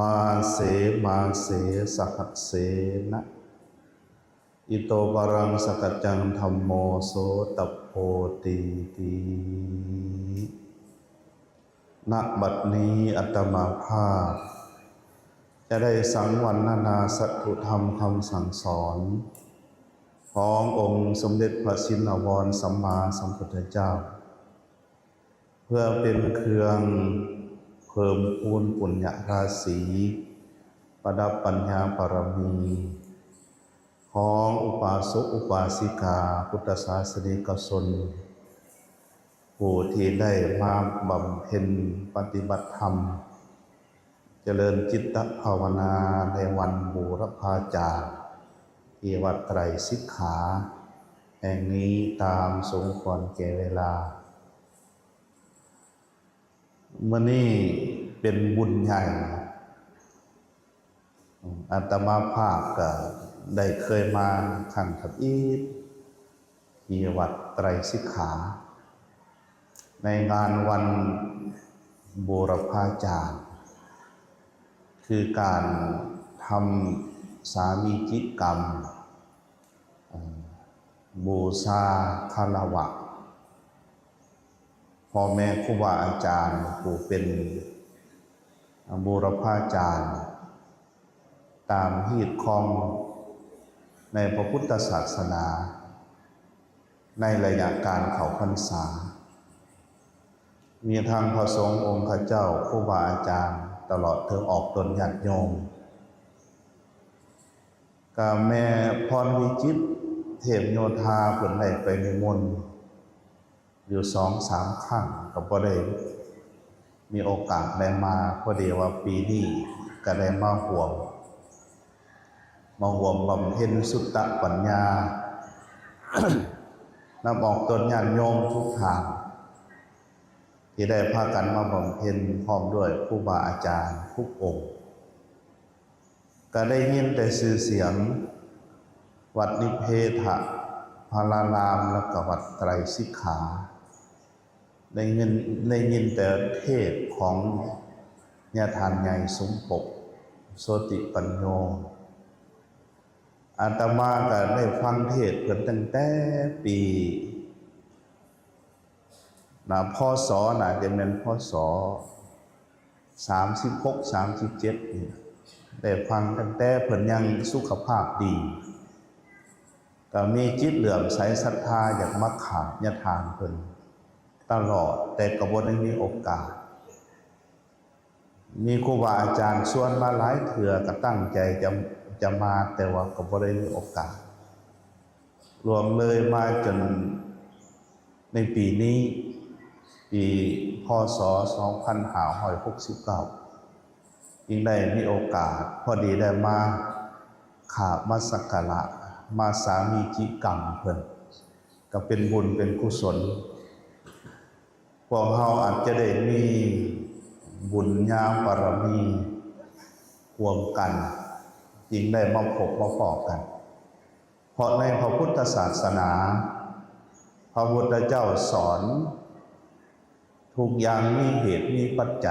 ມາເສ ມາເສ ສະຫັດເສນະ ອິໂຕປະລັງ ສະກະຈັງ ທຳໂມ ໂສຕະໂພຕີຕິ. ນະບັດນີ້ ອາດຕະມາພາບ ຈະໄດ້ສັງວັນນະນາ ສັດຖຸທຳຄຳສັ່ງສອນ ຂອງອົງສົມເດັດພະຊິນນະວອນ ສຳມາສຳພຸດທະເຈົ້າ ເພື່ອເປັນເຄື່ອງເພີ່ມພູນປຸນຍະລາສີ ປະດັບປັນຍາບາລະມີ ຂອງອຸປາສົກອຸປາສິກາ ພຸດທະສາສະນິກະຊົນ ຜູ້ທີ່ໄດ້ມາບຳເພັນປະຕິບັດທຳ ຈະເລີນຈິດຕະພາວະນາໃນວັນບູລະພາຈານ ທີ່ວັດໄຕຣສິກຂາແຫ່ງນີ້ຕາມສົມຄວນແກ່ເວລາ. ມື້ນີ້ເປັນບຸນໃຫຍ່ ອາດຕະມາພາບກໍໄດ້ເຄີຍມາຄັ້ງທຳອິດ ທີ່ວັດໄຕຣສິກຂາ ໃນງານວັນບູລະພາຈານ ຄືການທຳສາມີຈິກຳ ເອີ່ ບູຊາຄາລະວະພໍ່ແມ່ຄູບາອາຈານ ຜູ້ເປັນບູລະພາຈານ ຕາມຮີດຄອງໃນພະພຸດທະສາສະໜາ ໃນໄລຍະການເຂົ້າພັນສາ ມີທັງພະສົງອົງຄະເຈົ້າ, ຄູບາອາຈານ, ຕະຫຼອດເຖິງອອກຕົນຍາດໂຍມ. ກະແມ່ພອນວິຈິດ ເທບໂຍທາ ເພິ່ນໄດ້ໄປນິມົນ ຢູ່ສອງສາມຄັ້ງ ກໍບໍ່ໄດ້ມີໂອກາດໄດ້ມາ. ພໍດີວ່າປີນີ້ກໍໄດ້ມາຮ່ວມ ມາຮ່ວມບຳເພັນສຸດຕະປັນຍາ ນຳອອກຕົນຍາດໂຍມທຸກທ່ານ ທີ່ໄດ້ພາກັນມາບຳເພັນ ພ້ອມດ້ວຍຄູບາອາຈານທຸກອົງ. ກໍໄດ້ຍິນແຕ່ຊື່ສຽງວັດນິເພທະພາລາລາມ ແລ້ວກໍວັດໄຕຣສິກຂາ, ໄດ້ຍິນ ໄດ້ຍິນແຕ່ເທດຂອງຍາທ່ານໃຫຍ່ສົມພົບ ໂສຕິປັນໂຍ. ອາດຕະມາກໍໄດ້ຟັງເທດເພິ່ນຕັ້ງແຕ່ປີ ນະ ພ.ສ. ໜ້າຈະແມ່ນ ພ.ສ. ສາມສິບຫົກ ສາມສິບເຈັດນີ້ ໄດ້ຟັງຕັ້ງແຕ່ເພິ່ນຍັງສຸຂະພາບດີ ກໍມີຈິດເຫຼື້ອມໃສສັດທາ ຢາກມາຂາບຍາທ່ານເພິ່ນຕະຫຼອດ ແຕ່ກໍບໍ່ໄດ້ມີໂອກາດ. ມີຄູບາອາຈານຊວນມາຫຼາຍເທື່ອ ກໍຕັ້ງໃຈຈະ ຈະມາ ແຕ່ວ່າກໍບໍ່ໄດ້ມີໂອກາດ. ລ່ວງເລີຍມາຈົນໃນປີນີ້ ປີ ພ.ສ. ສອງພັນຫ້າຮ້ອຍຫົກສິບເກົ້າ ຈຶ່ງໄດ້ມີໂອກາດ ພໍດີໄດ້ມາຂາບມາສັກກາລະ ມາສາມີຈິກຳເພິ່ນ ກໍເປັນບຸນເປັນກຸສົນ. ພວກເຮົາອາດຈະໄດ້ມີບຸນຍາບາລະມີຮ່ວມກັນ ຈຶ່ງໄດ້ມາພົບມາພໍ້ກັນ. ເພາະໃນພະພຸດທະສາສະໜາ ພະພຸດທະເຈົ້າສອນ ທຸກຢ່າງມີເຫດມີປັດໄຈ,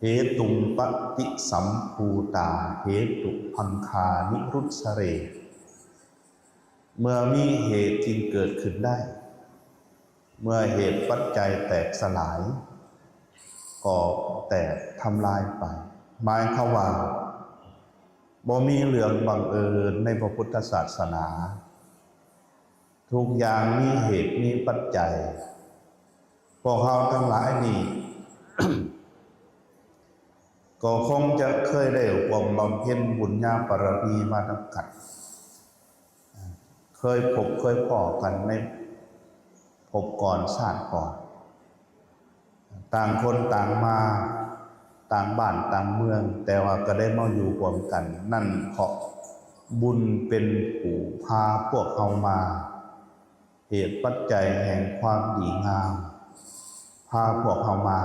ເຫຕຸມປະຕິສຳພູຕາ ເຫຕຸພັງຄານິຣຸດສະເຣ. ເມື່ອມີເຫດຈຶ່ງເກີດຂຶ້ນໄດ້, ເມື່ອເຫດປັດໄຈແຕກສະຫຼາຍ ກໍແຕກທຳລາຍໄປ. ໝາຍຄວາມວ່າ ບໍ່ມີເລື່ອງບັງເອີນໃນພະພຸດທະສາສະໜາ, ທຸກຢ່າງມີເຫດມີປັດໄຈ. ພວກເຮົາທັງຫຼາຍນີ້ ກໍຄົງຈະເຄີຍໄດ້ຮ່ວມບຳເພັນບຸນຍາບາລະມີມານຳກັນ, ເຄີຍພົບເຄີຍພໍ້ກັນໃນພົບກ່ອນຊາດກ່ອນ, ຕ່າງຄົນຕ່າງມາ, ຕ່າງບ້ານຕ່າງເມືອງ, ແຕ່ວ່າກໍໄດ້ມາຢູ່ຮ່ວມກັນ. ນັ້ນເພາະບຸນເປັນຜູ້ພາພວກເຮົາມາ, ເຫດປັດໄຈແຫ່ງຄວາມດີງາມພາພວກເຮົາມາ.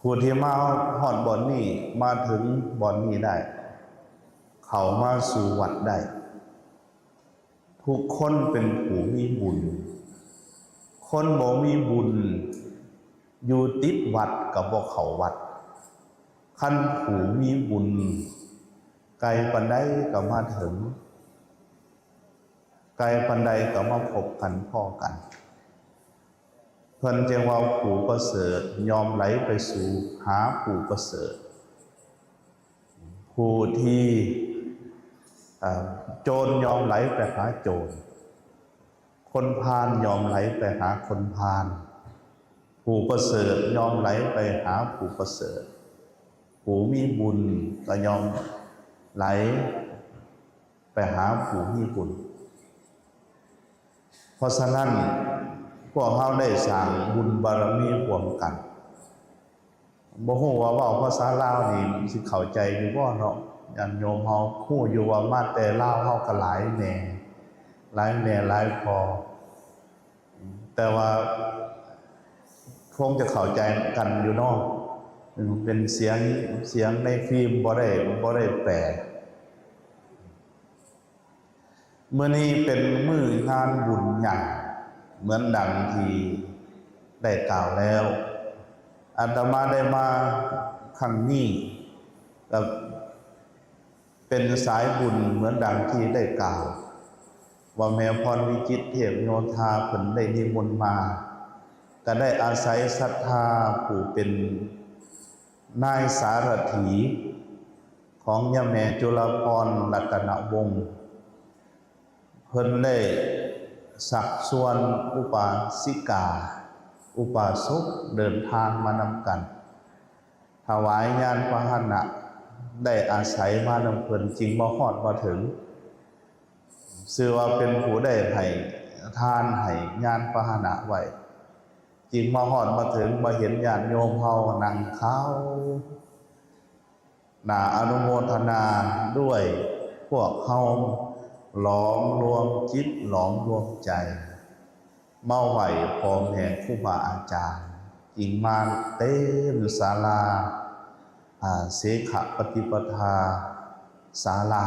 ຜູ້ທີ່ມາຮອດບ່ອນນີ້, ມາເຖິງບ່ອນນີ້ໄດ້, ເຂົ້າມາສູ່ວັດໄດ້, ທຸກຄົນເປັນຜູ້ມີບຸນ. ຄົນບໍ່ມີບຸນ, ຢູ່ຕິດວັດກໍບໍ່ເຂົ້າວັດ. ທ່ານຜູ້ມີບຸນ ໄກປານໃດກໍມາເຖິງ ໄກປານໃດກໍມາພົບກັນພໍ້ກັນ. ເພິ່ນຈຶ່ງເວົ້າ ຜູ້ປະເສີດຍ່ອມໄຫຼໄປສູ່ຫາຜູ້ປະເສີດ. ຜູ້ທີ່ ເອີ່ ໂຈນຍ່ອມໄຫຼໄປຫາໂຈນ, ຄົນພານຍ່ອມໄຫຼໄປຫາຄົນພານ, ຜູ້ປະເສີດຍ່ອມໄຫຼໄປຫາຜູ້ປະເສີດ, ຜູ້ມີບຸນກໍຍ່ອມໄຫຼໄປຫາຜູ້ມີບຸນ. ເພາະສະນັ້ນ ພວກເຮົາໄດ້ສ້າງບຸນບາລະມີຮ່ວມກັນ. ບໍ່ຮູ້ວ່າເວົ້າພາສາລາວນີ້ຊິເຂົ້າໃຈຢູ່ບໍ່ເນາະ? ຍາດໂຍມເຮົາຮູ້ຢູ່ວ່າມາແຕ່ລາວເຮົາກໍຫຼາຍແດ່ ຫຼາຍແມ່ຫຼາຍພໍ່, ແຕ່ວ່າຄົງຈະເຂົ້າໃຈກັນຢູ່ເນາະ. ເປັນສຽງ ສຽງໃນຟີມ ບໍ່ໄດ້ ບໍ່ໄດ້ແປ. ມື້ນີ້ເປັນມື້ງານບຸນໃຫຍ່ ເໝືອນດັ່ງທີ່ໄດ້ກ່າວແລ້ວ. ອາດຕະມາໄດ້ມາຄັ້ງນີ້ ກໍເປັນສາຍບຸນເໝືອນດັ່ງທີ່ໄດ້ກ່າວ ວ່າແມ່ພອນວິຈິດ ເທບໂຍທາ ເພິ່ນໄດ້ນິມົນມາ, ກໍໄດ້ອາໄສສັດທາຜູ້ເປັນນາຍສາລະຖີ ຂອງຍາແມ່ຈຸລາພອນ ລັດຕະນະວົງ, ເພິ່ນໄດ້ຊັກຊວນອຸປາສິກາ ອຸປາສົກເດີນທາງມານຳກັນ, ຖວາຍຍານພາຫະນະ ໄດ້ອາໄສມານຳເພິ່ນ ຈຶ່ງມາຮອດມາເຖິງ. ຊື່ວ່າເປັນຜູ້ໄດ້ໃຫ້ທານ ໃຫ້ຍານພາຫະນະໄວ້, ຈຶ່ງມາຮອດມາເຖິງ ມາເຫັນຍາດໂຍມເຮົານັ່ງເຂົ້າ ໜ້າອະນຸໂມທະນາດ້ວຍ. ພວກເຮົາຫຼອມລວມຈິດ ຫຼອມລວມໃຈ ມາໄຫວ້ພໍ່ແມ່ຄູບາອາຈານ, ຈຶ່ງມາເຕັມສາລາ ອາ ເສຂະປະຕິປະທາສາລາ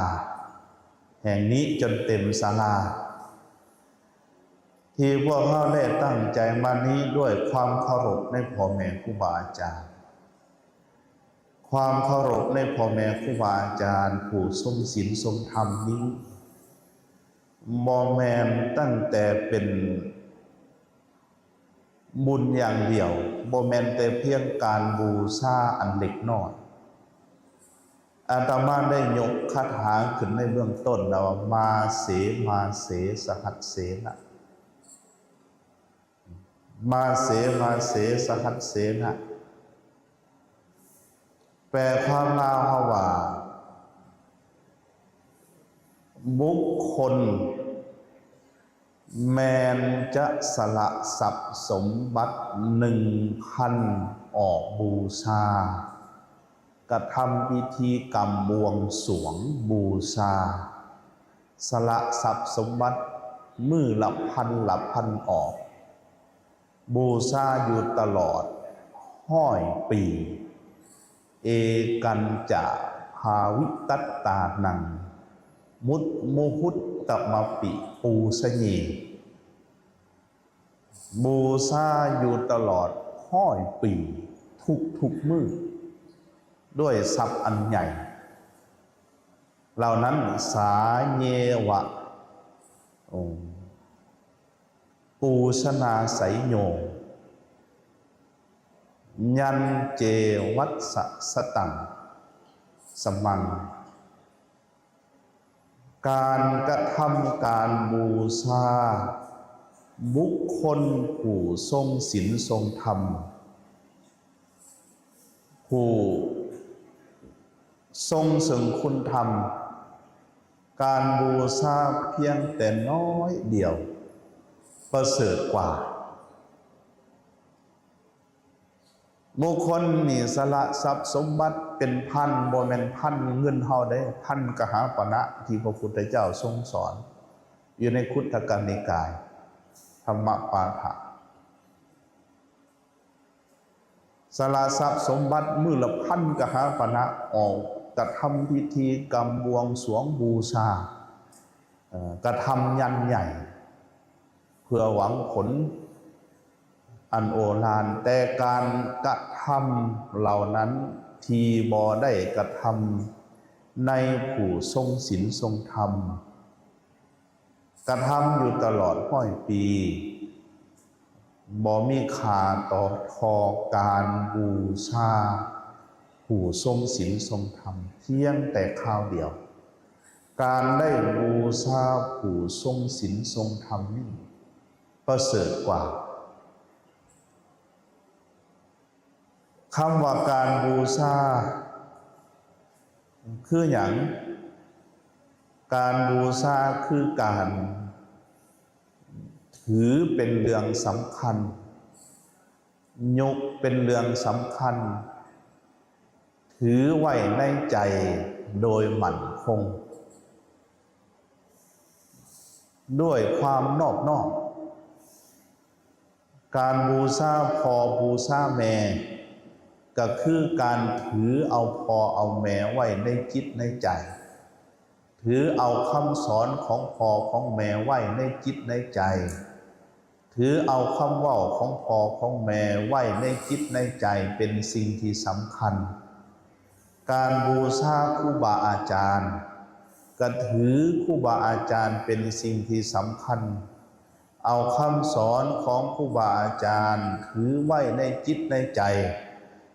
ແຫ່ງນີ້ ຈົນເຕັມສາລາ. ທີ່ພວກເຮົາໄດ້ຕັ້ງໃຈມານີ້ ດ້ວຍຄວາມເຄົາລົບໃນພໍ່ແມ່ຄູບາອາຈານ, ຄວາມເຄົາລົບໃນພໍ່ແມ່ຄູບາອາຈານຜູ້ຊົງສິນຊົງທຳນີ້ ບໍ່ແມ່ນຕັ້ງແຕ່ເປັນບຸນຢ່າງດຽວ, ບໍ່ແມ່ນແຕ່ພຽງການບູຊາອັນເລັກນ້ອຍ. ອາດຕະມາໄດ້ຍົກຄາຖາຂຶ້ນໃນເບື້ອງຕົ້ນແລ້ວວ່າ ມາເສ ມາເສ ສະຫັດເສນະ, ມາເສ ມາເສ ສະຫັດເສນະ. ແປຄວາມລາວເຮົາວ່າ ບຸກຄົນ ແມ່ນຈະສະຫຼະຊັບສົມບັດໜຶ່ງພັນອອກບູຊາ, ກະທຳພິທີກຳບວງສວງບູຊາ, ສະຫຼະຊັບສົມບັດມື້ລະພັນລະພັນອອກ. ບູຊາຢູ່ຕະຫຼອດຮ້ອຍປີ. ເອກັນຈາພາວິຕັດຕານັງ ມຸດມຸຮຸດຕະມະປິ ປູຊະເຍ. ບູຊາຢູ່ຕະຫຼອດຮ້ອຍປີ ທຸກໆມື້ ດ້ວຍຊັບອັນໃຫຍ່ເຫຼົ່ານັ້ນ. ສາເຍວະ ໂອ ປູຊະນາໄສໂຍ ຍັນເຈວັດສະສະຕັງສະມັງ. ການກະທຳການບູຊາບຸກຄົນຜູ້ຊົງສິນຊົງທຳ ຜູ້ຊົງເຊິ່ງຄຸນທຳ, ການບູຊາພຽງແຕ່ນ້ອຍດຽວປະເສີດກວ່າ. ບຸກຄົນນີ້ສະຫຼະຊັບສົມບັດເປັນພັນ, ບໍ່ແມ່ນພັນເງິນເຮົາເດ້, ພັນກະຫາປະນະທີ່ພະພຸດທະເຈົ້າຊົງສອນຢູ່ໃນຄຸດທະກະນິກາຍ ທຳມະປາຖະ. ສະຫຼະຊັບສົມບັດມື້ລະພັນກະຫາປະນະ ອອກກະທຳພິທີກຳບວງສວງບູຊາ, ເອີ ກະທຳຍັນໃຫຍ່ ເພື່ອຫວັງຜົນອັນໂອລານ, ແຕ່ການກະທຳເຫຼົ່ານັ້ນ ທີ່ບໍ່ໄດ້ກະທຳໃນຜູ້ຊົງສິນຊົງທຳ ກະທຳຢູ່ຕະຫຼອດຮ້ອຍປີ ບໍ່ມີຄ່າຕໍ່ເທົ່າການບູຊາຜູ້ຊົງສິນຊົງທຳພຽງແຕ່ຄາວດຽວ. ການໄດ້ບູຊາຜູ້ຊົງສິນຊົງທຳນີ້ປະເສີດກວ່າ. ຄຳວ່າການບູຊາຄືຫຍັງ? ການບູຊາຄືການຖືເປັນເລື່ອງສຳຄັນ, ຍົກເປັນເລື່ອງສຳຄັນ, ຖືໄວ້ໃນໃຈໂດຍໝັ້ນຄົງ ດ້ວຍຄວາມນອບນ້ອມ. ການບູຊາພໍ່ບູຊາແມ່ ກໍຄືການຖືເອົາພໍ່ເອົາແມ່ໄວ້ໃນຈິດໃນໃຈ, ຖືເອົາຄຳສອນຂອງພໍ່ຂອງແມ່ໄວ້ໃນຈິດໃນໃຈ, ຖືເອົາຄຳເວົ້າຂອງພໍ່ຂອງແມ່ໄວ້ໃນຈິດໃນໃຈເປັນສິ່ງທີ່ສຳຄັນ. ການບູຊາຄູບາອາຈານ ກໍຖືຄູບາອາຈານເປັນສິ່ງທີ່ສຳຄັນ. ເອົາຄຳສອນຂອງຄູບາອາຈານຖືໄວ້ໃນຈິດໃນໃຈ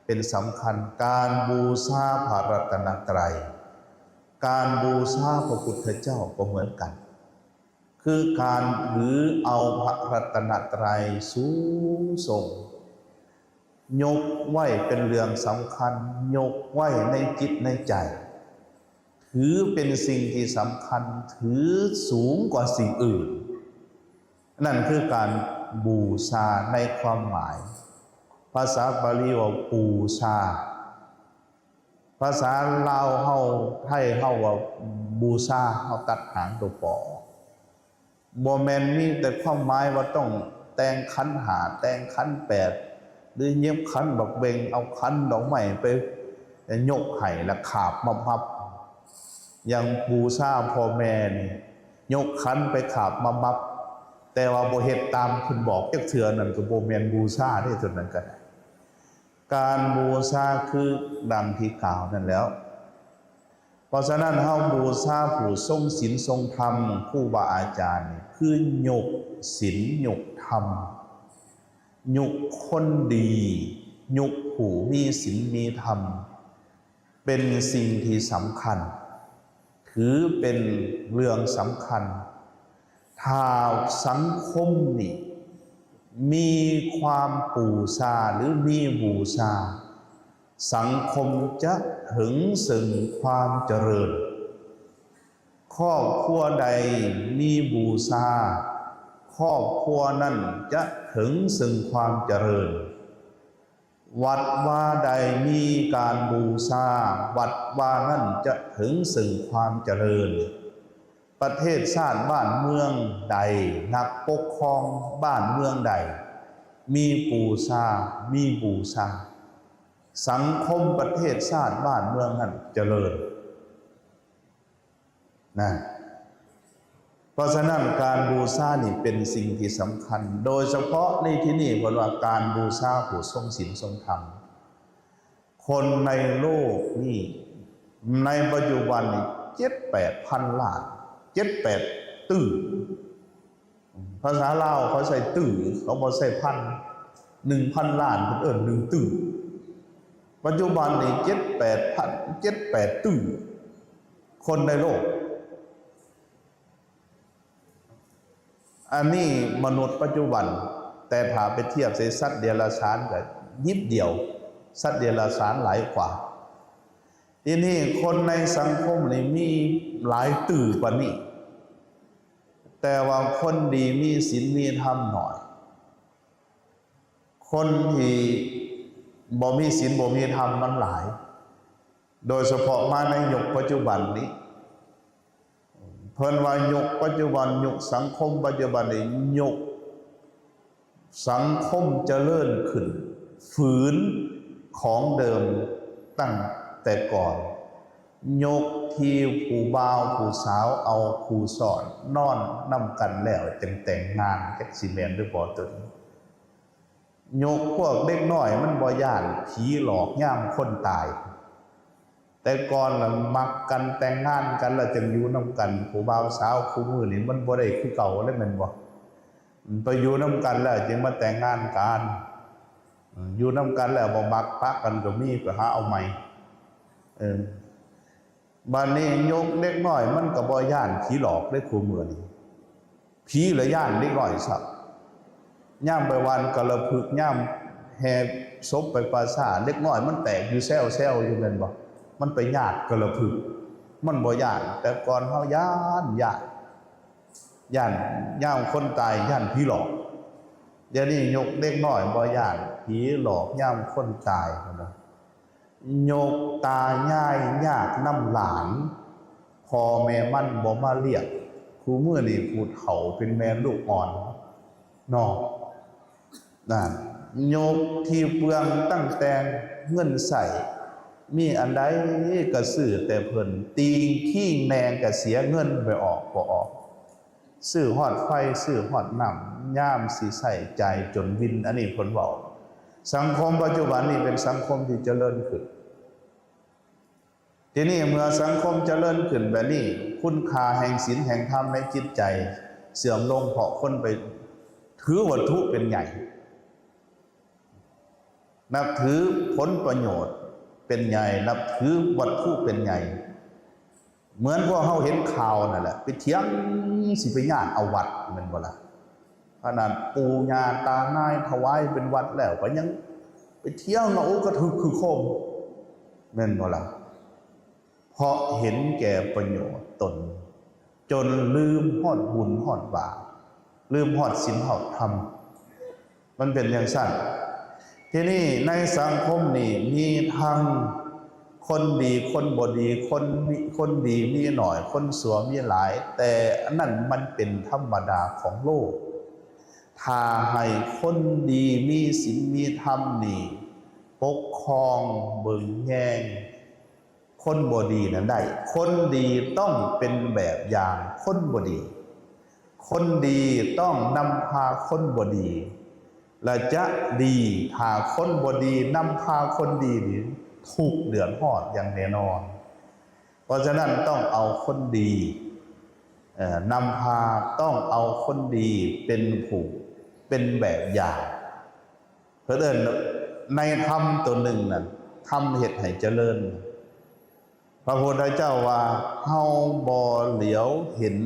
ເປັນສຳຄັນ. ການບູຊາພະລັດຕະນະໄຕ ການບູຊາພະພຸດທະເຈົ້າກໍເໝືອນກັນ, ຄືການຖືເອົາພະລັດຕະນະໄຕສູງສົ່ງ, ຍົກໄວ້ເປັນເລື່ອງສຳຄັນ, ຍົກໄວ້ໃນຈິດໃນໃຈ, ຖືເປັນສິ່ງທີ່ສຳຄັນ, ຖືສູງກວ່າສິ່ງອື່ນ. ນັ້ນຄືການບູຊາໃນຄວາມໝາຍ. ພາສາບາລີວ່າປູຊາ, ພາສາລາວເຮົາ ໄທເຮົາວ່າບູຊາ, ເຮົາຕັດຫາງຕົວປໍ. ບໍ່ແມ່ນມີແຕ່ຄວາມໝາຍວ່າຕ້ອງແຕ່ງຂັນຫ້າ ແຕ່ງຂັນແປດ ຫຼື ຫຍິບຂັນບັກເບັງ, ເອົາຂັນດອກໄມ້ໄປຍົກໃຫ້ລະຂາບມັບໆ. ຢ່າງບູຊາພໍ່ແມ່ນີ້ ຍົກຂັນໄປຂາບມາບັບ, ແຕ່ວ່າບໍ່ເຮັດຕາມເພິ່ນບອກຈັກເທື່ອ, ນັ້ນກໍບໍ່ແມ່ນບູຊາເດ້, ຕົວນັ້ນກໍໄດ້. ການບູຊາຄືດັ່ງທີ່ກ່າວນັ້ນແລ້ວ. ເພາະສະນັ້ນ ເຮົາບູຊາຜູ້ຊົງສິນຊົງທຳ, ຄູບາອາຈານນີ້ ຄືຍົກສິນຍົກທຳ, ຍົກຄົນດີ, ຍົກຜູ້ມີສິນມີທຳ ເປັນສິ່ງທີ່ສຳຄັນ, ຖືເປັນເລື່ອງສຳຄັນ. ຖ້າສັງຄົມນີ້ມີຄວາມປູຊາ ຫຼື ມີບູຊາ, ສັງຄົມຈະເຖິງເຊິ່ງຄວາມຈະເລີນ. ຄອບຄົວໃດມີບູຊາ, ຄອບຄົວນັ້ນຈະເຖິງເຊິ່ງຄວາມຈະເລີນ. ວັດວາໃດມີການບູຊາ, ວັດວານັ້ນຈະເຖິງເຊິ່ງຄວາມຈະເລີນ. ປະເທດຊາດບ້ານເມືອງໃດ, ນັກປົກຄອງບ້ານເມືອງໃດ ມີປູຊາ, ມີບູຊາ, ສັງຄົມປະເທດຊາດບ້ານເມືອງນັ້ນຈະເລີນ. ນະ ເພາະສະນັ້ນ ການບູຊານີ້ເປັນສິ່ງທີ່ສຳຄັນ, ໂດຍສະເພາະໃນທີ່ນີ້ເພິ່ນວ່າການບູຊາຜູ້ຊົງສິນຊົງທຳ. ຄົນໃນໂລກນີ້ ໃນປັດຈຸບັນນີ້ ເຈັດແປດພັນລ້ານ, ເຈັດແປດຕື້. ພາສາລາວເຂົາໃຊ້ຕື້, ເຂົາບໍ່ໃຊ້ພັນ. ໜຶ່ງພັນລ້ານ ເພິ່ນເອີ້ນໜຶ່ງຕື້. ປັດຈຸບັນນີ້ ເຈັດແປດພັນ, ເຈັດແປດຕື້ຄົນໃນໂລກ. ອັນນີ້ມະນຸດປັດຈຸບັນ, ແຕ່ຖ້າໄປທຽບໃສ່ສັດເດຍລະສານກໍນິດດຽວ, ສັດເດຍລະສານຫຼາຍກວ່າ. ທີນີ້ຄົນໃນສັງຄົມນີ້ມີຫຼາຍຕື້ປານນີ້, ແຕ່ວ່າຄົນດີມີສິນມີທຳໜ້ອຍ, ຄົນທີ່ບໍ່ມີສິນບໍ່ມີທຳມັນຫຼາຍ. ໂດຍສະເພາະມາໃນຍຸກປັດຈຸບັນນີ້ ເພິ່ນວ່າຍຸກປັດຈຸບັນ, ຍຸກສັງຄົມປັດຈຸບັນນີ້ ຍຸກສັງຄົມຈະເລີນຂຶ້ນ, ຝືນຂອງເດີມຕັ້ງແຕ່ກ່ອນ, ຍຸກທີ່ຜູ້ບ່າວຜູ້ສາວເອົາຄູ່ຊ້ອນນອນນຳກັນແລ້ວຈຶ່ງແຕ່ງງານ, ຈັກຊິແມ່ນຫຼືບໍ່ຕົວນີ້. ຍຸກພວກເດັກນ້ອຍມັນບໍ່ຢ້ານຜີຫຼອກຍາມຄົນຕາຍ, ແຕ່ກ່ອນລະມັກກັນ ແຕ່ງງານກັນລະຈຶ່ງຢູ່ນຳກັນ. ຜູ້ບ່າວສາວຄູ່ມື້ນີ້ມັນບໍ່ໄດ້ຄືເກົ່າແລ້ວແມ່ນບໍ່? ໄປຢູ່ນຳກັນແລ້ວຈຶ່ງມາແຕ່ງງານກັນ. ເອີ ຢູ່ນຳກັນແລ້ວບໍ່ມັກ ປະກັນກໍມີ ໄປຫາເອົາໃໝ່. ເອີ ບາດນີ້ຍົກເດັກນ້ອຍມັນກໍບໍ່ຢ້ານຜີຫຼອກເດ້ ຄູ່ມື້ນີ້. ຜີລະຢ້ານເດັກນ້ອຍຊ້ຳ. ຍາມໄປຫວ່ານກາລະພຶກ ຍາມແຫ່ສົບໄປປ່າຊ້າ ເດັກນ້ອຍມັນແຕກຢູ່ແຊວໆຢູ່ແມ່ນບໍ່? ມັນໄປຍາດກາລະພຶກ ມັນບໍ່ຢ້ານ. ແຕ່ກ່ອນເຮົາຢ້ານ ຢ້ານ ຢ້ານຍາມຄົນຕາຍ ຢ້ານຜີຫຼອກ. ດຽວນີ້ຍົກເດັກນ້ອຍບໍ່ຢ້ານຜີຫຼອກຍາມຄົນຕາຍພຸ້ນນະ. ຍົກຕາຍາຍຍາກນຳຫຼານ ພໍ່ແມ່ມັນບໍ່ມາລ້ຽງ. ຄູ່ມື້ນີ້ຜູ້ເຖົ້າເປັນແມ່ລູກອ່ອນເນາະ ນັ້ນ ຍົກທີ່ເປືອງຕັ້ງແຕ່ເງິນໃຊ້ ມີອັນໃດກໍຊື້ແຕ່ເພິ່ນ ຕີງຄີງແນ່ກໍເສຍເງິນ ໄປອອກບໍ່ອອກ. ຊື້ຮອດໄຟ ຊື້ຮອດນ້ຳ ຍາມຊິໃຊ້ຈ່າຍຈົນວິນ. ອັນນີ້ເພິ່ນເວົ້າ ສັງຄົມປັດຈຸບັນນີ້ເປັນສັງຄົມທີ່ຈະເລີນຂຶ້ນ. ທີນີ້ເມື່ອສັງຄົມຈະເລີນຂຶ້ນແບບນີ້ ຄຸນຄ່າແຫ່ງສິນແຫ່ງທຳໃນຈິດໃຈເສື່ອມລົງ ເພາະຄົນໄປຖືວັດຖຸເປັນໃຫຍ່. ນັບຖືຜົນປະໂຫຍດເປັນໃຫຍ່ ນັບຖືວັດຖຸເປັນໃຫຍ່. ເໝືອນພວກເຮົາເຫັນຂ່າວນັ້ນແຫຼະ ໄປຖຽງຊິໄປຍາດເອົາວັດແມ່ນບໍ່ລະ? ຂະໜາດປູ່ຍ່າຕານາຍຖວາຍເປັນວັດແລ້ວ ກໍຍັງໄປຖຽງວ່າ ໂອ້ ກະຖືກຄືຄົມ ແມ່ນບໍ່ລະ? ເພາະເຫັນແກ່ປະໂຫຍດຕົນ ຈົນລືມຮອດບຸນຮອດບາບ ລືມຮອດສິນຮອດທຳ ມັນເປັນຈັ່ງຊັ້ນ. ທີນີ້ໃນສັງຄົມນີ້ມີທັງຄົນດີຄົນບໍ່ດີ ຄົນມີ ຄົນດີມີໜ້ອຍ ຄົນຊົ່ວມີຫຼາຍ ແຕ່ອັນນັ້ນມັນເປັນທຳມະດາຂອງໂລກ. ຖ້າໃຫ້ຄົນດີມີສິນມີທຳນີ້ປົກຄອງເບິ່ງແຍງ ຄົນບໍ່ດີນັ້ນໄດ້. ຄົນດີຕ້ອງເປັນແບບຢ່າງຄົນບໍ່ດີ. ຄົນດີຕ້ອງນຳພາຄົນບໍ່ດີ ແລະ ຈະດີ ຖ້າຄົນບໍ່ດີນຳພາຄົນດີນີ້ ທຸກເດືອດຮ້ອນຢ່າງແນ່ນອນ. ເພາະສະນັ້ນຕ້ອງເອົາຄົນດີ ເອີ ນຳພາ, ຕ້ອງເອົາຄົນດີເປັນຜູ້ ເປັນແບບຢ່າງ. ເພິ່ນເອີ້ນໃນທຳໂຕໜຶ່ງນັ້ນ ທຳເຮັດໃຫ້ຈະເລີນ. ພະພຸດທະເຈົ້າວ່າ ເຮົາບໍ່ຫຼຽວເຫັນ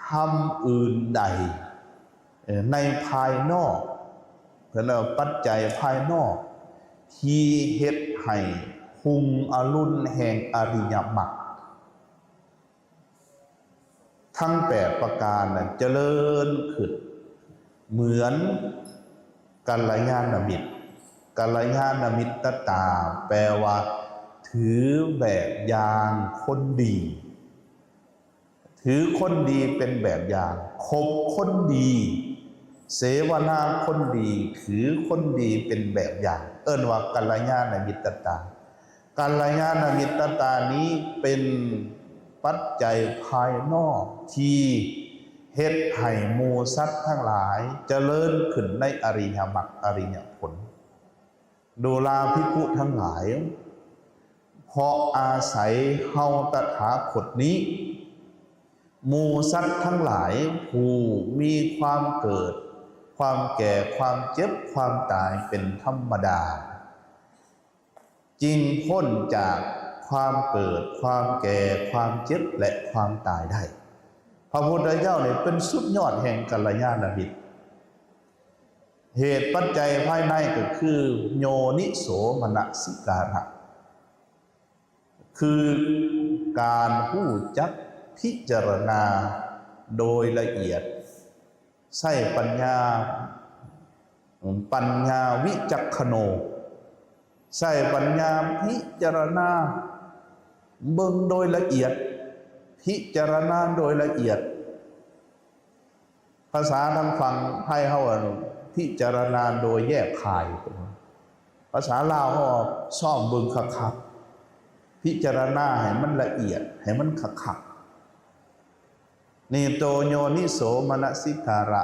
ທຳອື່ນໃດ ເອີ ໃນພາຍນອກ, ເພິ່ນເອີ້ນວ່າປັດໄຈພາຍນອກ ທີ່ເຮັດໃຫ້ຮຸ່ງອະລຸນແຫ່ງອະລິຍະມັກ ທັງແປດປະການນັ້ນຈະເລີນຂຶ້ນເໝືອນກັນລະຍານະມິດ. ກັນລະຍານະມິດຕະຕາ ແປວ່າຖືແບບຢ່າງຄົນດີ, ຖືຄົນດີເປັນແບບຢ່າງ, ຄົບຄົນດີ, ເສວະນາຄົນດີ, ຖືຄົນດີເປັນແບບຢ່າງ ເອີ້ນວ່າກັນລະຍານະມິດຕະຕາ. ກັນລະຍານະມິດຕະຕານີ້ເປັນປັດໄຈພາຍນອກທີ່ເຮັດໃຫ້ໝູ່ສັດທັງຫຼາຍຈະເລີນຂຶ້ນໃນອະລິຍະມັກອະລິຍະຜົນ. ດູລາພິກຂຸທັງຫຼາຍ, ເພາະອາໄສເຮົາຕະຖາຄົດນີ້ ໝູ່ສັດທັງຫຼາຍຜູ້ມີຄວາມເກີດ, ຄວາມແກ່, ຄວາມເຈັບ, ຄວາມຕາຍເປັນທຳມະດາ ຈຶ່ງພົ້ນຈາກຄວາມເກີດ, ຄວາມແກ່, ຄວາມເຈັບ ແລະ ຄວາມຕາຍໄດ້. ພະພຸດທະເຈົ້ານີ້ເປັນສຸດຍອດແຫ່ງກັນລະຍານະມິດ. ເຫດປັດໄຈພາຍໃນກໍຄືໂຍນິໂສມະນະສິກາລະ ຄືການຮູ້ຈັກພິຈາລະນາໂດຍລະອຽດ, ໃຊ້ປັນຍາ, ປັນຍາວິຈັກຂະໂນ, ໃຊ້ປັນຍາພິຈາລະນາເບິ່ງໂດຍລະອຽດ, ພິຈາລະນາໂດຍລະອຽດ. ພາສາທາງຝັ່ງໄທເຮົາ ອັນ ພິຈາລະນາໂດຍແຍບຄາຍ, ພາສາລາວເຮົາ ຊອກເບິ່ງຄັກໆ, ພິຈາລະນາໃຫ້ມັນລະອຽດ, ໃຫ້ມັນຄັກໆ. ນີ້ໂຕໂຍນິໂສມະນະສິກາລະ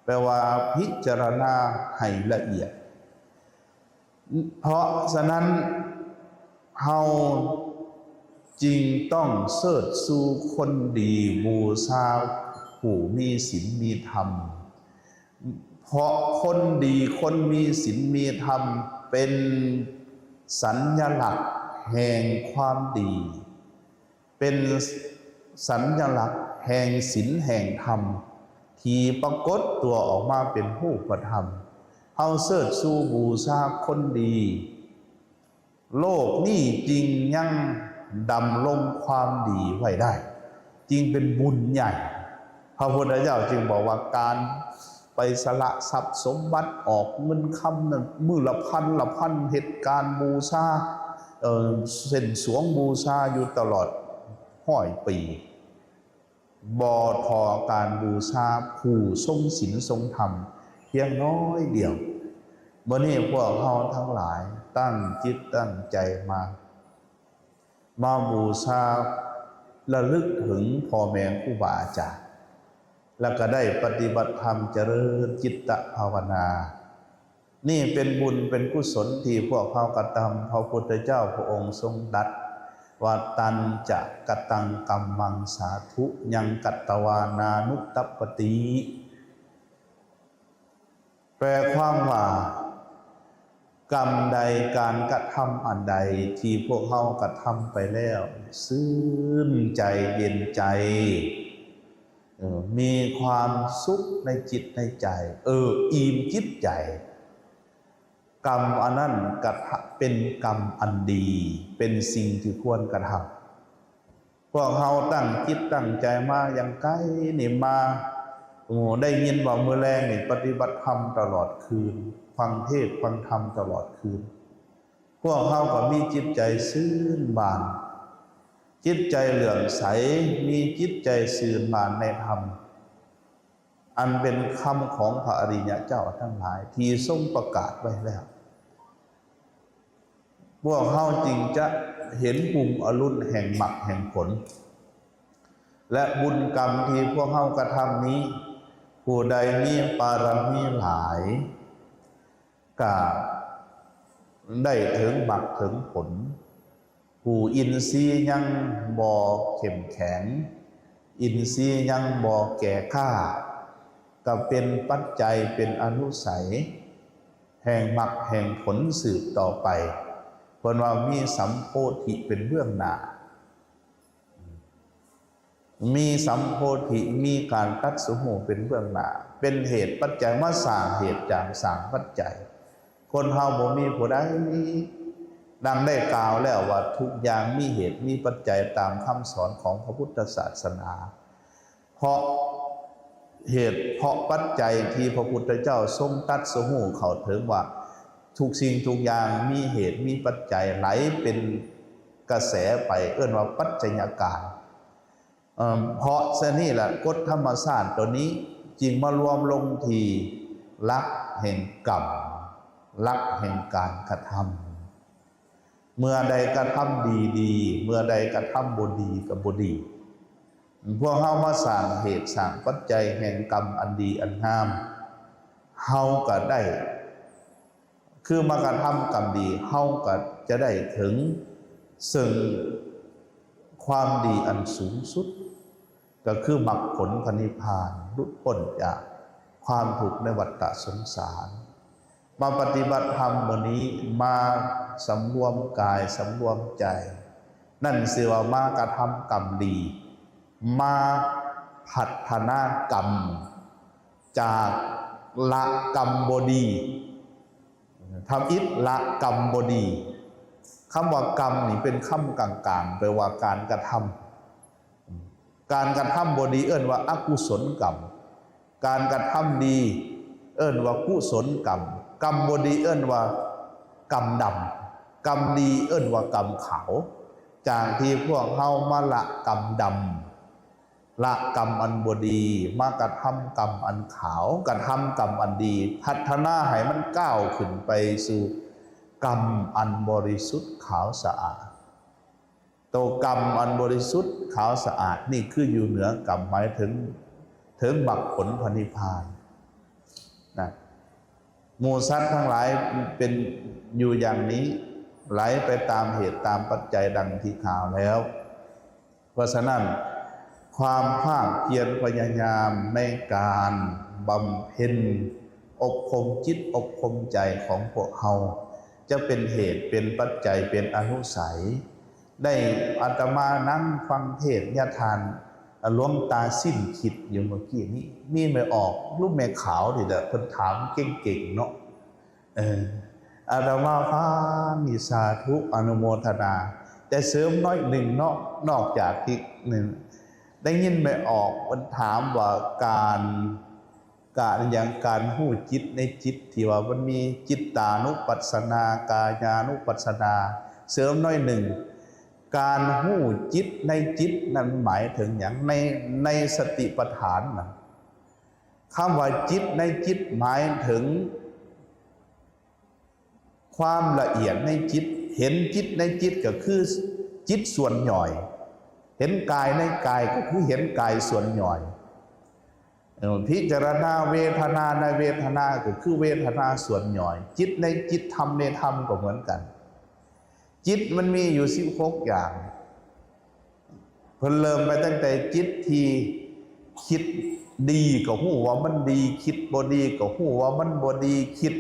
ແປວ່າພິຈາລະນາໃຫ້ລະອຽດ. ເພາະສະນັ້ນ ເຮົາຈຶ່ງຕ້ອງເຊີດຊູຄົນດີ, ບູຊາຜູ້ມີສິນມີທຳ, ເພາະຄົນດີ, ຄົນມີສິນມີທຳ ເປັນສັນຍະລັກແຫ່ງຄວາມດີ, ເປັນສັນຍະລັກແຫ່ງສິນແຫ່ງທຳ ທີ່ປາກົດຕົວອອກມາເປັນຮູບປະທຳ. ເຮົາເຊີດຊູບູຊາຄົນດີ, ໂລກນີ້ຈຶ່ງຍັງດຳລົງຄວາມດີໄວ້ໄດ້, ຈຶ່ງເປັນບຸນໃຫຍ່. ພະພຸດທະເຈົ້າຈຶ່ງບອກວ່າ ການໄປສະຫຼະຊັບສົມບັດ, ອອກເງິນຄຳນັ້ນ ມື້ລະພັນລະພັນ, ເຮັດການບູຊາ, ເອີ, ເສັ້ນສວງບູຊາຢູ່ຕະຫຼອດຮ້ອຍປີ. ບໍ່ທໍ່ການບູຊາຜູ້ຊົງສິນຊົງທຳພຽງນ້ອຍດຽວ. ມື້ນີ້ພວກເຮົາທັງຫຼາຍຕັ້ງຈິດຕັ້ງໃຈມາ, ມາບູຊາລະລຶກເຖິງພໍ່ແມ່ຄູບາອາຈານ, ແລ້ວກໍໄດ້ປະຕິບັດທຳຈະເລີນຈິດຕະພາວະນາ. ນີ້ເປັນບຸນເປັນກຸສົນທີ່ພວກເຮົາກະທຳ. ພະພຸດທະເຈົ້າພະອົງຊົງຕັດວ່າ ຕັນຈະກະຕັງກັມມັງສາທຸ ຍັງກັດຕະວານານຸຕັບປະຕິ. ແປຄວາມວ່າ ກຳໃດ, ການກະທຳອັນໃດທີ່ພວກເຮົາກະທຳໄປແລ້ວ ຊື່ນໃຈເຢັນໃຈ, ເອີ, ມີຄວາມສຸກໃນຈິດໃນໃຈ, ເອີ, ອີ່ມຈິດໃຈ, ກຳອັນນັ້ນກະເປັນກຳອັນດີ, ເປັນສິ່ງທີ່ຄວນກະທຳ. ພວກເຮົາຕັ້ງຈິດຕັ້ງໃຈມາຢ່າງໄກນີ້ມາ, ໂອ້, ໄດ້ຍິນວ່າມື້ແລງນີ້ປະຕິບັດທຳຕະຫຼອດຄືນ, ຟັງເທດຟັງທຳຕະຫຼອດຄືນ. ພວກເຮົາກໍມີຈິດໃຈຊື່ນບານ, ຈິດໃຈເຫຼື້ອມໃສ, ມີຈິດໃຈຊື່ນບານໃນທຳ, ອັນເປັນຄຳຂອງພະອະລິຍະເຈົ້າທັງຫຼາຍທີ່ຊົງປະກາດໄວ້ແລ້ວ. ພວກເຮົາຈຶ່ງຈະເຫັນຮຸ່ງອະລຸນແຫ່ງມັກແຫ່ງຜົນ ແລະ ບຸນກຳທີ່ພວກເຮົາກະທຳນີ້, ຜູ້ໃດມີປາລະມີຫຼາຍ ກະໄດ້ເຖິງມັກເຖິງຜົນ. ຜູ້ອິນຊີຍັງບໍ່ເຂັ້ມແຂງ, ອິນຊີຍັງບໍ່ແກ່ກ້າ, ກະເປັນປັດໄຈເປັນອະນຸໄສແຫ່ງມັກແຫ່ງຜົນສືບຕໍ່ໄປ. ເພິ່ນວ່າມີສຳໂພທິເປັນເບື້ອງໜ້າ, ມີສຳໂພທິ, ມີການຕັດສະຮູ້ເປັນເບື້ອງໜ້າ, ເປັນເຫດປັດໄຈ, ມາສ້າງເຫດຈາກ ສ້າງປັດໄຈ. ຄົນເຮົາບໍ່ມີຜູ້ໃດ, ດັ່ງໄດ້ກ່າວແລ້ວວ່າ ທຸກຢ່າງມີເຫດມີປັດໄຈຕາມຄຳສອນຂອງພະພຸດທະສາສະໜາ. ເພາະເຫດ ເພາະປັດໄຈທີ່ພະພຸດທະເຈົ້າຊົງຕັດສະຮູ້ເຂົ້າເຖິງວ່າ ທຸກສິ່ງທຸກຢ່າງມີເຫດມີປັດໄຈໄຫຼເປັນກະແສໄປ, ເອີ້ນວ່າປັດໄຈຍະການ. ເອີ, ເພາະສະນີ້ລະ ກົດທຳມະຊາດໂຕນີ້ຈຶ່ງມາລວມລົງທີ່ຫຼັກແຫ່ງກຳ, ຫຼັກແຫ່ງການກະທຳ. ເມື່ອໃດກະທຳດີດີ, ເມື່ອໃດກະທຳບໍ່ດີກໍບໍ່ດີ. ພວກເຮົາມາສ້າງເຫດສ້າງປັດໄຈແຫ່ງກຳອັນດີອັນງາມ, ເຮົາກໍໄດ້ ຄືມາກະທຳກຳດີ, ເຮົາກໍຈະໄດ້ເຖິງເຊິ່ງຄວາມດີອັນສູງສຸດ, ກໍຄືມັກຜົນພະນິບພານ, ຫຼຸດພົ້ນຈາກຄວາມທຸກໃນວັດຕະສົງສານ. ມາປະຕິບັດທຳມື້ນີ້, ມາສຳລວມກາຍ, ສຳລວມໃຈ, ນັ້ນຊື່ວ່າມາກະທຳກຳດີ, ມາພັດທະນາກຳ ຈາກລະກຳບໍ່ດີ, ທຳອິດລະກຳບໍ່ດີ. ຄຳວ່າກຳນີ້ເປັນຄຳກາງໆ, ແປວ່າການກະທຳ. ການກະທຳບໍ່ດີເອີ້ນວ່າອະກຸສົນກຳ, ການກະທຳດີເອີ້ນວ່າກຸສົນກຳ, ກຳບໍ່ດີເອີ້ນວ່າກຳດຳ, ກຳດີເອີ້ນວ່າກຳຂາວ. ຈາກທີ່ພວກເຮົາມາລະກຳດຳ, ລະກຳອັນບໍ່ດີ, ມາກະທຳກຳອັນຂາວ, ກະທຳກຳອັນດີ, ພັດທະນາໃຫ້ມັນກ້າວຂຶ້ນໄປສູ່ກຳອັນບໍລິສຸດຂາວສະອາດ. ໂຕກຳອັນບໍລິສຸດຂາວສະອາດນີ້ຄືຢູ່ເໜືອກຳ, ໝາຍເຖິງ ເຖິງມັກຜົນພະນິບພານນະ. ໝູ່ສັດທັງຫຼາຍເປັນຢູ່ຢ່າງນີ້, ໄຫຼໄປຕາມເຫດຕາມປັດໄຈດັ່ງທີ່ກ່າວແລ້ວ. ເພາະສະນັ້ນ ຄວາມພາກພຽນພະຍາຍາມໃນການບຳເພັນອົບຮົມຈິດອົບຮົມໃຈຂອງພວກເຮົາ ຈະເປັນເຫດເປັນປັດໄຈເປັນອະນຸໄສ ໄດ້ອາດຕະມານັ່ງຟັງເທດຍາທ່ານ ອາ ຫຼວງຕາສິ້ນຄິດຢູ່ເມື່ອກີ້ນີ້ ມີແມ່ອອກ ຫຼື ແມ່ຂາວນີ້ແຫຼະ ເພິ່ນຖາມເກັ່ງໆເນາະ. ເອີ ອາດຕະມາຟັງນີ້ສາທຸອະນຸໂມທະນາ ແຕ່ເສີມໜ້ອຍໜຶ່ງເນາະ ນອກຈາກທີ່ໜຶ່ງ ໄດ້ຍິນແມ່ອອກເພິ່ນຖາມວ່າ ການ ການຫຍັງ ການຮູ້ຈິດໃນຈິດ ທີ່ວ່າມັນມີຈິດຕານຸປັດສະນາ ກາຍານຸປັດສະນາ ເສີມໜ້ອຍໜຶ່ງ ການຮູ້ຈິດໃນຈິດນັ້ນໝາຍເຖິງຫຍັງ? ໃນ ໃນສະຕິປະທານນະ ຄຳວ່າຈິດໃນຈິດໝາຍເຖິງຄວາມລະອຽດໃນຈິດ, ເຫັນຈິດໃນຈິດກໍຄືຈິດສ່ວນຫຍ່ອຍ, ເຫັນກາຍໃນກາຍກໍຄືເຫັນກາຍສ່ວນຫຍ່ອຍ. ເອີ ພິຈາລະນາເວທະນາໃນເວທະນາກໍຄືເວທະນາສ່ວນຫຍ່ອຍ, ຈິດໃນຈິດ, ທຳໃນທຳກໍເໝືອນກັນ. ຈິດມັນມີຢູ່ສິບຫົກຢ່າງ. ເພິ່ນເລີ່ມໄປຕັ້ງແຕ່ຈິດທີ່ຄິດດີກໍຮູ້ວ່າມັນດີ, ຄິດບໍ່ດີກໍຮູ້ວ່າມັນບໍ່ດີ, ຄິດ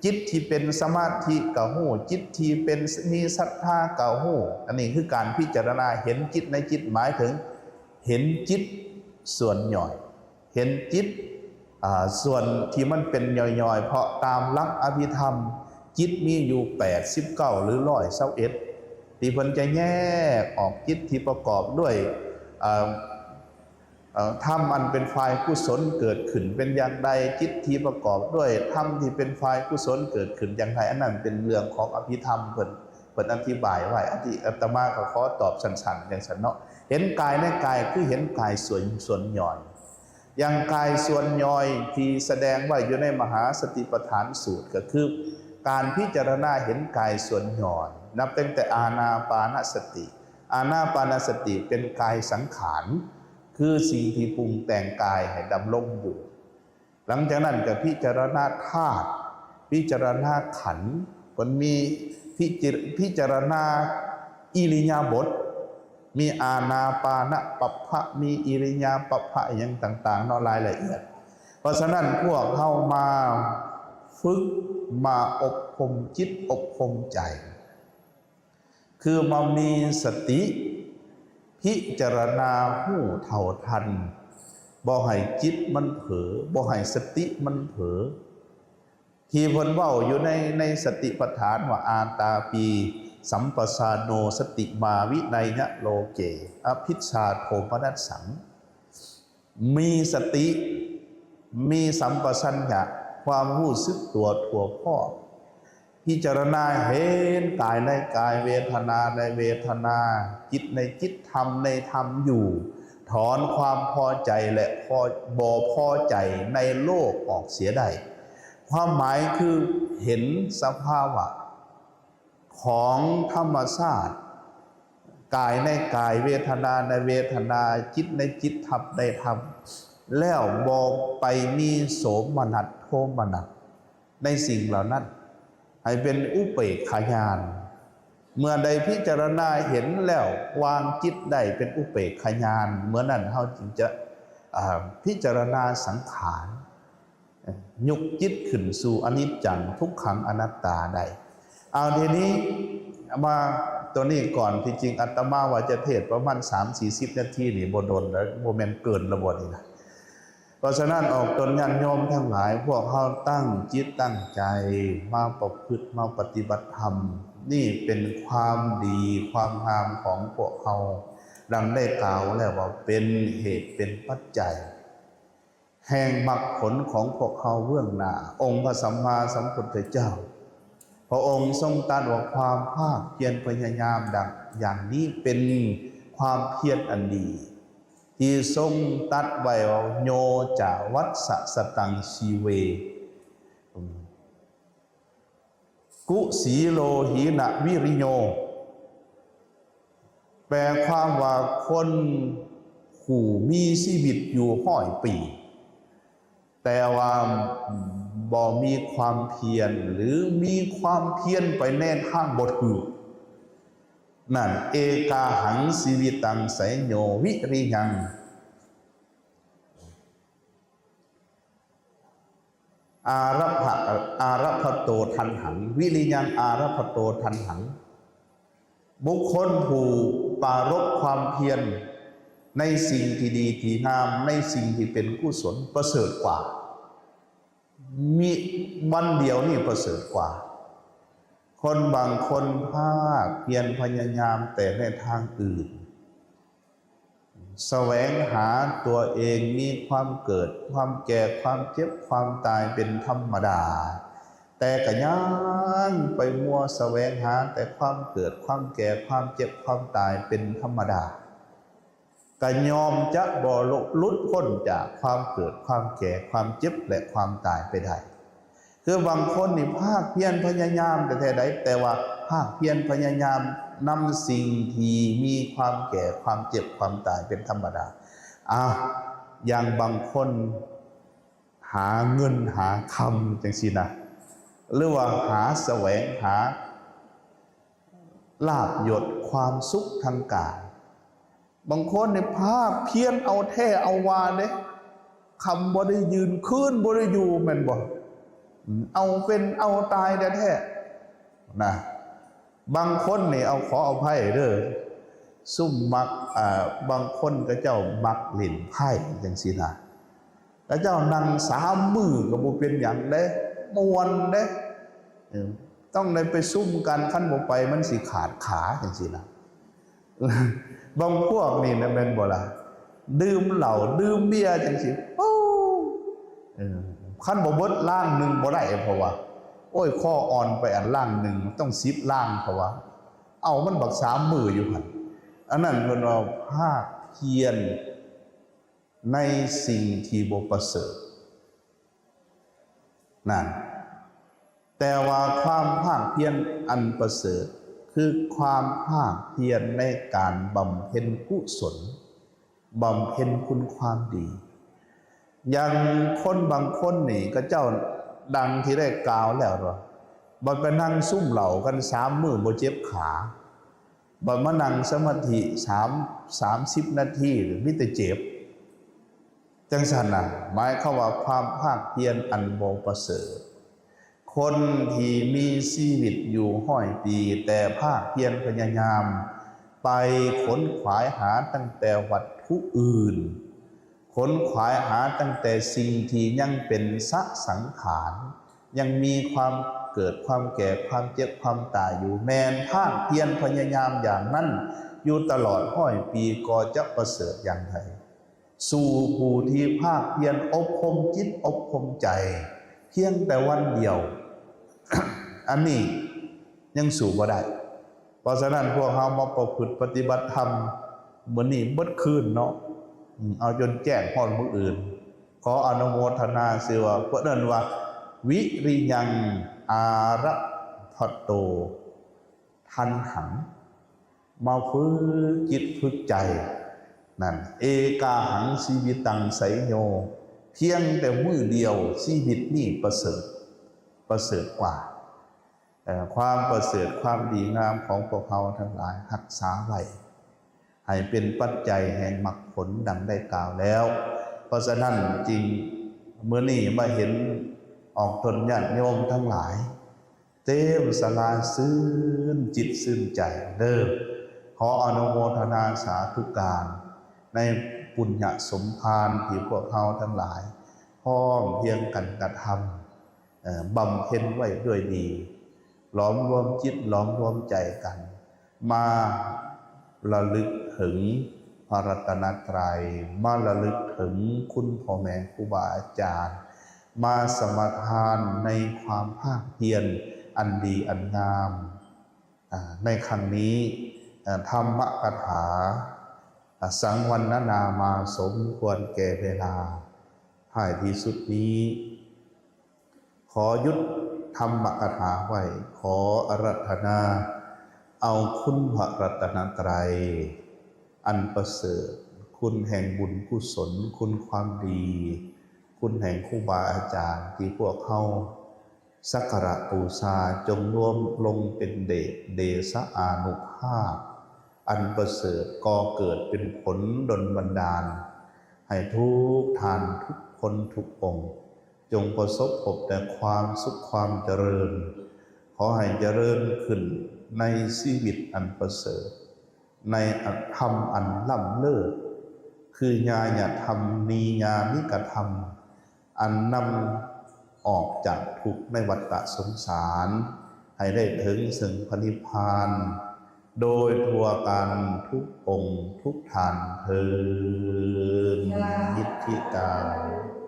ຈິດທີ່ເປັນສະມາທິກໍຮູ້, ຈິດທີ່ເປັນ ມີສັດທາກໍຮູ້. ອັນນີ້ຄືການພິຈາລະນາເຫັນຈິດໃນຈິດ, ໝາຍເຖິງເຫັນຈິດສ່ວນຫຍ່ອຍ. ເຫັນຈິດ ອາ ສ່ວນທີ່ມັນເປັນຫຍ່ອຍໆ ເພາະຕາມຫຼັກອະພິທຳ ຈິດມີຢູ່ແປດສິບເກົ້າ ຫຼື ຮ້ອຍຊາວເອັດ ທີ່ເພິ່ນຈະແຍກອອກຈິດທີ່ປະກອບດ້ວຍ ເອີ ເອີ ທຳອັນເປັນຝ່າຍກຸສົນເກີດຂຶ້ນເປັນຢ່າງໃດ, ຈິດທີ່ປະກອບດ້ວຍທຳທີ່ເປັນຝ່າຍກຸສົນເກີດຂຶ້ນຢ່າງໃດ, ອັນນັ້ນເປັນເລື່ອງຂອງອະພິທຳເພິ່ນ ເພິ່ນອະທິບາຍໄວ້. ອາດຕະ ອາດຕະມາກໍຂໍຕອບສັ້ນໆ ຈັ່ງຊັ້ນເນາະ. ເຫັນກາຍໃນກາຍ ຄືເຫັນກາຍສ່ວນ ສ່ວນຫຍ່ອຍ. ຢ່າງກາຍສ່ວນຫຍ່ອຍທີ່ສະແດງໄວ້ຢູ່ໃນມະຫາສະຕິປະທານສູດ ກໍຄືການພິຈາລະນາເຫັນກາຍສ່ວນຫຍ່ອຍ ນັບຕັ້ງແຕ່ອານາປານະສະຕິ. ອານາປານະສະຕິເປັນກາຍສັງຂານ ຄືສິ່ງທີ່ປຸງແຕ່ງກາຍໃຫ້ດຳລົງຢູ່. ຫຼັງຈາກນັ້ນກໍພິຈາລະນາທາດ, ພິຈາລະນາຂັນ, ເພິ່ນມີພິຈິ ພິຈາລະນາອິລິຍາບົດ, ມີອານາປານະປັບພະ, ມີອິລິຍາປັບພະ ອີ່ຫຍັງຕ່າງໆເນາະ, ລາຍລະອຽດ. ເພາະສະນັ້ນ ພວກເຮົາມາຝຶກ, ມາອົບຮົມຈິດ, ອົບຮົມໃຈ. ຄືມາມີສະຕິພິຈາລະນາຮູ້ເທົ່າທັນ, ບໍ່ໃຫ້ຈິດມັນເຜີ, ບໍ່ໃຫ້ສະຕິມັນເຜີ, ທີ່ເພິ່ນເວົ້າຢູ່ໃນ ໃນສະຕິປັດຖານວ່າ ອາຕາປີ ສຳປະຊາໂນ ສະຕິມາວິໄນຍະໂລເກ ອະພິດຊາໂທມະນັດສັງ. ມີສະຕິ, ມີສຳປະສັນຍະ, ຄວາມຮູ້ສຶກຕົວທົ່ວພ້ອມ, ພິຈາລະນາເຫັນກາຍໃນກາຍ, ເວທະນາໃນເວທະນາ, ຈິດໃນຈິດ, ທຳໃນທຳຢູ່, ຖອນຄວາມພໍໃຈ ແລະ ພໍ ບໍ່ພໍໃຈໃນໂລກອອກເສຍໄດ້. ຄວາມໝາຍຄືເຫັນສະພາວະ ຂອງທຳມະຊາດ, ກາຍໃນກາຍ, ເວທະນາໃນເວທະນາ, ຈິດໃນຈິດ, ທຳໃນທຳ, ແລ້ວບໍ່ໄປມີໂສມະນັດ, ໂທມະນັດໃນສິ່ງເຫຼົ່ານັ້ນ, ໃຫ້ເປັນອຸເປກຂະຍານ. ເມື່ອໃດພິຈາລະນາເຫັນແລ້ວ ວາງຈິດໄດ້ເປັນອຸເປກຂະຍານ, ເມື່ອນັ້ນເຮົາຈຶ່ງຈະ ອາ ພິຈາລະນາສັງຂານ ຍົກຈິດຂຶ້ນສູ່ອະນິດຈັງ ທຸກຂັງ ອະນັດຕາໄດ້. ເອົາ ທີນີ້ມາຕົວນີ້ກ່ອນ, ທີ່ຈິງອາດຕະມາວ່າຈະເທດປະມານສາມສີ່ສິບນາທີນີ້ ບໍ່ດົນແລ້ວ, ບໍ່ແມ່ນເກີນແລ້ວບໍ່ນີ້ນະ? ເພາະສະນັ້ນ ອອກຕົນຍາດໂຍມທັງຫຼາຍ, ພວກເຮົາຕັ້ງຈິດຕັ້ງໃຈມາປະພຶດ ມາປະຕິບັດທຳ, ນີ້ເປັນຄວາມດີຄວາມງາມຂອງພວກເຮົາ, ດັ່ງໄດ້ກ່າວແລ້ວວ່າເປັນເຫດເປັນປັດໄຈ ແຫ່ງມັກຜົນຂອງພວກເຮົາເບື້ອງໜ້າ. ອົງພະສຳມາສຳພຸດທະເຈົ້າ ພະອົງຊົງຕັດວ່າ ຄວາມພາກພຽນພະຍາຍາມດັ່ງ ຢ່າງນີ້ເປັນຄວາມພຽນອັນດີ ທີ່ຊົງຕັດໄວ້ວ່າ ໂຍຈະວັດສະສະຕັງຊີເວ ກຸສີໂລຫິນະວິລິໂຍ ແປຄວາມວ່າ ຄົນຜູ້ມີຊີວິດຢູ່ຮ້ອຍປີ ແຕ່ວ່າບໍ່ມີຄວາມພຽນ ຫຼື ມີຄວາມພຽນໄປໃນທາງບໍ່ຖືກນັ້ນ ເອກາຫັງຊີວິຕັງໄຊໂຍ ວິລິຍັງ ອາຣັບພະ ອາຣັບພັດໂຕ ທັນຫັງ ວິລິຍັງ ອາຣັບພັດໂຕ ທັນຫັງ ບຸກຄົນຜູ້ປາລົບຄວາມພຽນໃນສິ່ງທີ່ດີທີ່ງາມ ໃນສິ່ງທີ່ເປັນກຸສົນປະເສີດກວ່າ ມີວັນດຽວນີ້ປະເສີດກວ່າ. ຄົນບາງຄົນພາກພຽນພະຍາຍາມແຕ່ໃນທາງອື່ນ ສະແຫວງຫາຕົວເອງ ມີຄວາມເກີດ ຄວາມແກ່ ຄວາມເຈັບ ຄວາມຕາຍເປັນທຳມະດາ ແຕ່ກະຍັງໄປມົວສະແຫວງຫາແຕ່ຄວາມເກີດ ຄວາມແກ່ ຄວາມເຈັບ ຄວາມຕາຍເປັນທຳມະດາ ກະຍອມຈະບໍ່ຫຼຸດພົ້ນຈາກຄວາມເກີດ ຄວາມແກ່ ຄວາມເຈັບ ແລະ ຄວາມຕາຍໄປໄດ້. ຄືບາງຄົນນີ້ພາກພຽນພະຍາຍາມແທ້ໆໃດ ແຕ່ວ່າພາກພຽນພະຍາຍາມນຳສິ່ງທີ່ມີຄວາມແກ່ ຄວາມເຈັບ ຄວາມຕາຍເປັນທຳມະດາ. ອາ ຢ່າງບາງຄົນຫາເງິນຫາຄຳຈັ່ງຊີ້ນະ ຫຼືວ່າຫາສະແຫວງຫາລາບຍົດ ຄວາມສຸກທາງກາຍ. ບາງຄົນນີ້ພາກພຽນເອົາແທ້ເອົາວ່າເດ້ ຄຳບໍ່ໄດ້ຢືນ ຄືນບໍ່ໄດ້ຢູ່ ແມ່ນບໍ່? ເອົາເປັນເອົາຕາຍແທ້ໆນະ. ບາງຄົນນີ້ ເອົາ ຂໍອະໄພເດີ ຊຸມມັກ ອ່າ ບາງຄົນເຂົາເຈົ້າມັກຫຼິ້ນໄພ້ຈັ່ງຊີ້ນະ ເຂົາເຈົ້ານັ່ງສາມມື້ກໍບໍ່ເປັນຫຍັງເດ້ ມ່ວນເດ້ ເອີ ຕ້ອງໄດ້ໄປຊຸມກັນ ຄັນບໍ່ໄປມັນຊິຂາດຂາຈັ່ງຊີ້ນະ. ບາງພວກນີ້ນະ ແມ່ນບໍ່ລະ ດື່ມເຫຼົ້າດື່ມເບຍຈັ່ງຊີ້ ໂອ້ ເອີ ຄັນບໍ່ເບິດລາງໜຶ່ງບໍ່ໄດ້ ເພາະວ່າ ໂອ້ຍ ຄໍອ່ອນໄປອັນລາງໜຶ່ງ ມັນຕ້ອງສິບລາງ ເພາະວ່າ ເອົາມັນບັກສາມມື້ຢູ່ຫັ້ນ. ອັນນັ້ນເພິ່ນວ່າພາກພຽນໃນສິ່ງທີ່ບໍ່ປະເສີດນັ້ນ ແຕ່ວ່າຄວາມພາກພຽນອັນປະເສີດ ຄືຄວາມພາກພຽນໃນການບຳເພັນກຸສົນ ບຳເພັນຄຸນຄວາມດີ. ຢ່າງຄົນບາງຄົນນີ້ ເຂົາເຈົ້າ ດັ່ງທີ່ໄດ້ກ່າວແລ້ວເນາະ ບັດໄປນັ່ງຊຸມເຫຼົ້າກັນສາມມື້ບໍ່ເຈັບຂາ ບັດມານັ່ງສະມາທິສາມ ສາມສິບນາທີ ມີແຕ່ເຈັບ ຈັ່ງຊັ້ນນະ ໝາຍຄວາມວ່າຄວາມພາກພຽນອັນບໍ່ປະເສີດ. ຄົນທີ່ມີຊີວິດຢູ່ຮ້ອຍປີ ແຕ່ພາກພຽນພະຍາຍາມໄປຂົນຂວາຍຫາຕັ້ງແຕ່ວັດຖຸອື່ນ ຂົນຂວາຍຫາຕັ້ງແຕ່ສິ່ງທີ່ຍັງເປັນສະສັງຂານ ຍັງມີຄວາມເກີດ ຄວາມແກ່ ຄວາມເຈັບ ຄວາມຕາຍຢູ່ ແມ່ນພາກພຽນພະຍາຍາມຢ່າງນັ້ນຢູ່ຕະຫຼອດຮ້ອຍປີ ກໍຈະປະເສີດຢ່າງໃດ ສູ້ຜູ້ທີ່ພາກພຽນອົບຮົມຈິດອົບຮົມໃຈພຽງແຕ່ວັນດຽວ ອັນນີ້ຍັງສູ້ບໍ່ໄດ້. ເພາະສະນັ້ນ ພວກເຮົາມາປະພຶດປະຕິບັດທຳມື້ນີ້ເບິດຄືນເນາະ ເອົາຈົນແຈ້ງຮອດມື້ອື່ນ. ຂໍອະນຸໂມທະນາ ຊື່ວ່າ ເພິ່ນເອີ້ນວ່າ ວິລິຍັງ ອາຣັບພັດໂຕ ທັນຫັງ ມາຝຶກຈິດຝຶກໃຈນັ້ນ ເອກາຫັງຊີວິຕັງໄຊໂຍ ພຽງແຕ່ມື້ດຽວຊີວິດນີ້ປະເສີດ ປະເສີດກວ່າ ເອີ ຄວາມປະເສີດ ຄວາມດີງາມຂອງພວກເຮົາທັງຫຼາຍ ຮັກສາໄວ້ໃຫ້ເປັນປັດໄຈແຫ່ງມັກຜົນ ດັ່ງໄດ້ກ່າວແລ້ວ. ເພາະສະນັ້ນຈຶ່ງ ມື້ນີ້ມາເຫັນອອກຕົນຍາດໂຍມທັງຫຼາຍ ເຕັມສາລາຊື່ນຈິດຊື່ນໃຈເດີ. ຂໍອະນຸໂມທະນາສາທຸການໃນປຸນຍະສົມພານທີ່ພວກເຮົາທັງຫຼາຍພ້ອມພຽງກັນກະທຳ ເອີ ບຳເພັນໄວ້ດ້ວຍດີ ຫຼອມລວມຈິດຫຼອມລວມໃຈກັນ ມາລະລຶກເຖິງພະລັດຕະນະໄຕ ມາລະລຶກເຖິງຄຸນພໍ່ແມ່ຄູບາອາຈານ ມາສະມາທານໃນຄວາມພາກພຽນອັນດີອັນງາມ. ອາ ໃນຄັ້ງນີ້ ອາ ທຳມະກະຖາ ອາ ສັງວັນນະນາມາສົມຄວນແກ່ເວລາ. ທ້າຍທີ່ສຸດນີ້ ຂໍຢຸດທຳມະກະຖາໄວ້ ຂໍອາລາທະນາເອົາຄຸນພະລັດຕະນະໄຕອັນປະເສີດ, ຄຸນແຫ່ງບຸນກຸສົນ, ຄຸນຄວາມດີ, ຄຸນແຫ່ງຄູບາອາຈານທີ່ພວກເຮົາສັກກາລະບູຊາ ຈົ່ງລວມລົງເປັນເດດ ເດຊະອານຸພາບອັນປະເສີດ ກໍ່ເກີດເປັນຜົນດົນບັນດານ ໃຫ້ທຸກທ່ານທຸກຄົນທຸກອົງ ຈົ່ງປະສົບພົບແຕ່ຄວາມສຸກຄວາມຈະເລີນ. ຂໍໃຫ້ຈະເລີນຂຶ້ນໃນຊີວິດອັນປະເສີດ ໃນອະ ທຳອັນລ້ຳເລີດ ຄືຍາຍະທຳ ນິຍາມິກະທຳ ອັນນຳອອກຈາກທຸກໃນວັດຕະສົງສານ ໃຫ້ໄດ້ເຖິງເຊິ່ງພະນິບພານ ໂດຍທົ່ວກັນທຸກອົງທຸກທ່ານເທີ້ນ. ນິດທິຕັງ.